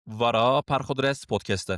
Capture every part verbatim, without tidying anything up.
Vara Perxudres Podcast e.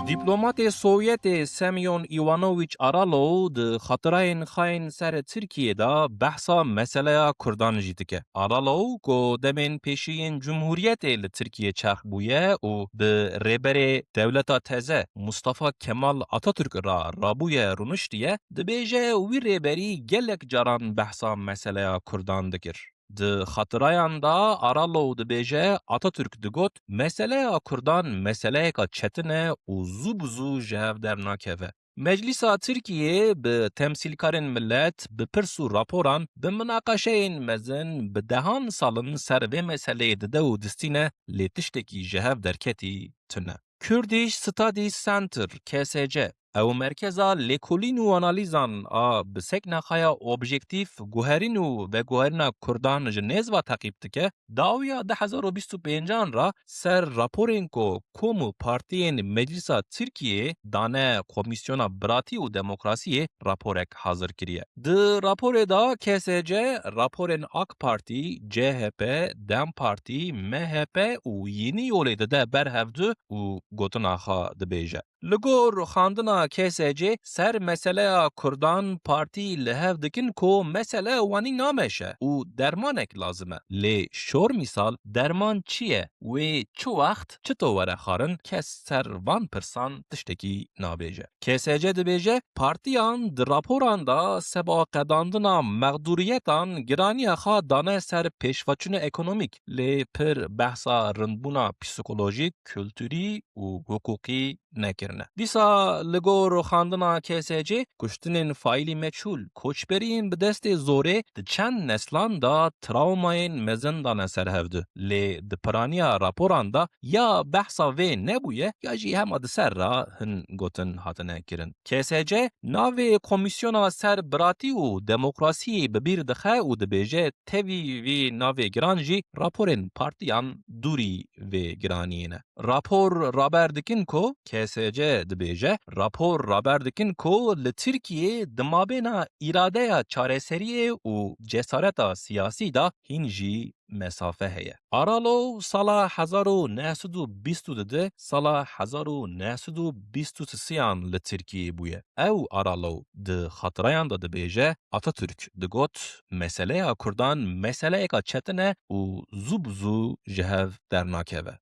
Dîplomatê Sovyetê Semyon Ivanovîç Aralov di xatirayên xwe yên ser Tirkiyê de behsa meseleya Kurdan jî dike. Aralov, ku demên pêşî yên Cumhuriyetê li Tirkiyê çerx bûye û bi rêberê dewleta teze Mustafa Kemal Atatürk re rabûye rûniştiye, dibêje wî rêberî gelek caran behsa meseleya Kurdan dikir. Di xatirayan de Aralov dibêje, Atatürk digot, meseleya Kurdan meseleyeka çetin e û zû bi zû ji hev dernakeve. Meclîsa Tirkiyê bi temsîlkarên milet, bi pirs û raporan, bi minaqeşeyên mezin, bi dehan sal in ser vê meseleyê dide û distîne, lê tiştekî ji hev derketî tune. Kurdish Studies Center, K S C, ew merkeza lêkolîn û analîzan a bi sekna xwe ya objektîf guherîn û veguherîna Kurdan ji nêz ve teqîb dike, dawiya du hezar û bîst û pêncan re ser raporên ku kom û partiyên Meclîsa Tirkiyeyê dane Komîsyona Biratî û Demokrasiyê raporek hazir kiriye. Di raporê de K S C raporên AK Partî, C H P, DEM Partî, M H P û Yeni Yolê dide ber hevdu û gotina xwe dibêje. Li gor xandina K S C ser meseleya Kurdan partî li hev dikin ku mesele wanî nameşe û dermanek lazim e. Lê şor mîsal derman çi ye? Wê çi wext, çito were xwarin, kes ser van pirsan tiştekî nabêje. K S C dibêje, partiyan di raporan de seba qedandina mexdûriyetan giraniya xwe dane ser pêşveçûna ekonomîk, lê pir behsa rindbûna psîkolojîk, kulturî û hiqûqî nekirine. Dîsa li gor xandina K S C, kuştinên faîlî meçhûl, koçberiyên bi destê zorê di çend neslan de trawmayên mezin dane ser hevdu. Lê di piraniya raporan de ya behsa vê nebûye ya jî hema di ser re hin gotin hatine kirin. K S C navê Komîsyona Ser Biratî û Demokrasiyê bi bîr dixe û dibêje tevî vî navê giran jî raporên partiyan dûrî vê giraniyê ne. Rapor raber dikin ku, K S C dibêje, rapor raber dikin ku li Tirkiyê di mabêna îradeya çareseriyê û cesareta siyasî de hîn jî mesafe heye. Aralov sala hezar û neh sed û bîst û du, sala hezar û neh sed û bîst û sêyan li Tirkiyê bûye. Ew Aralov di xatirayan de dibêje, Atatürk digot, meseleya Kurdan meseleyeka çetin e û zû bi zû ji hev dernakeve.